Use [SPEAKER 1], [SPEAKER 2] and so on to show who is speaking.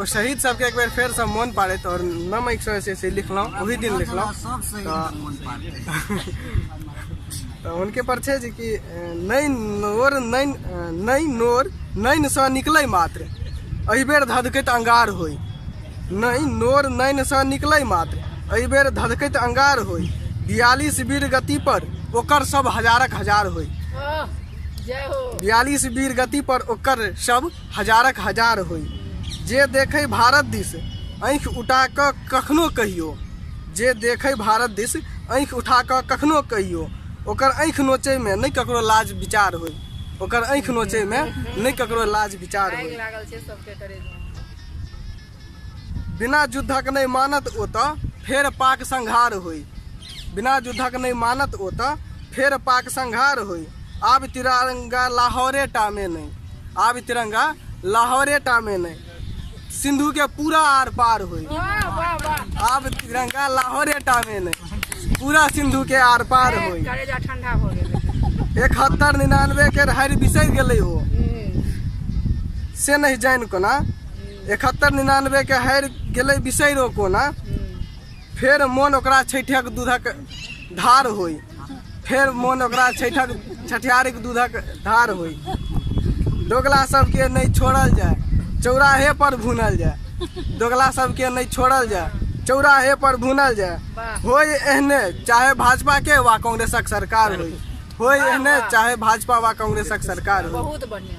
[SPEAKER 1] ओ शहीद सबके एक बेर फेरसँ मोन पाड़ैत आओर नम आँखिसँ जे छै से लिखलहुँ, ओही दिन लिखलहुँ।
[SPEAKER 2] सब शहीद मोन पाड़तै।
[SPEAKER 1] तऽ हुनके पर छै जे कि नहि नोर नहि नहि नोर नैनसँ निकलै मात्र, एहिबेर धधकैत अंगार होइ। नहि नोर नैनसँ निकलै मात्र, एहिबेर धधकैत अंगार होइ। 42 वीर गति पर ओकर सब हजारक हजार होइ।
[SPEAKER 3] जय हो।
[SPEAKER 1] 42 वीर गति पर ओकर सब हजारक हजार होइ। जे देखै भारत दिस आँखि उठा कऽ कखनो कहियो, जे देखै भारत दिस आँखि उठा कऽ कखनो कहियो, ओकर आँखि नोचैमे नहि ककरो लाज विचार होइ। ओकर आँखि नोचैमे नहि ककरो लाज विचार
[SPEAKER 3] आगि
[SPEAKER 1] होइ।
[SPEAKER 3] लागल छै सबके करेजमे।
[SPEAKER 1] बिना युद्धक नहि मानत ओ तऽ फेर पाक संहार होइ। बिना युद्धक नहि मानत ओ तऽ फेर पाक संहार होइ। आब तिरंगा लाहौरे टा मे नहि, आब तिरंगा लाहौरे टा मे नहि, सिंधु के पूरा आर पार होइ।
[SPEAKER 3] वाह वाह वाह।
[SPEAKER 1] आब तिरंगा लाहौरे टा मे नहि, पूरा सिंधु के आर पार होइ।
[SPEAKER 3] करेजा ठंडा भऽ गेलै।
[SPEAKER 1] 71 99 के हारि बिसरि गेलै ओ, से नहि जानि कोना। 71 99 के हारि गेलै बिसरि ओ कोना, फेर मोन ओकरा छठिक दूधक धार होइ। फेर मोन ओकरा छठिक छठियारीक दूधक धार होइ। दोगला सबके नहि छोड़ल जाय, चौराहे पर भुनल जाय। दोगला सबके नहि छोड़ल जाय, चौराहे पर भुनल जाय।
[SPEAKER 3] वाह।
[SPEAKER 1] होइ एहने चाहे भाजपा के वा कांग्रेसक सरकार होइ। होइ
[SPEAKER 3] वाह,
[SPEAKER 1] एहने
[SPEAKER 3] वाह।
[SPEAKER 1] चाहे भाजपा वा कांग्रेसक सरकार होइ।
[SPEAKER 3] बहुत बढ़िया।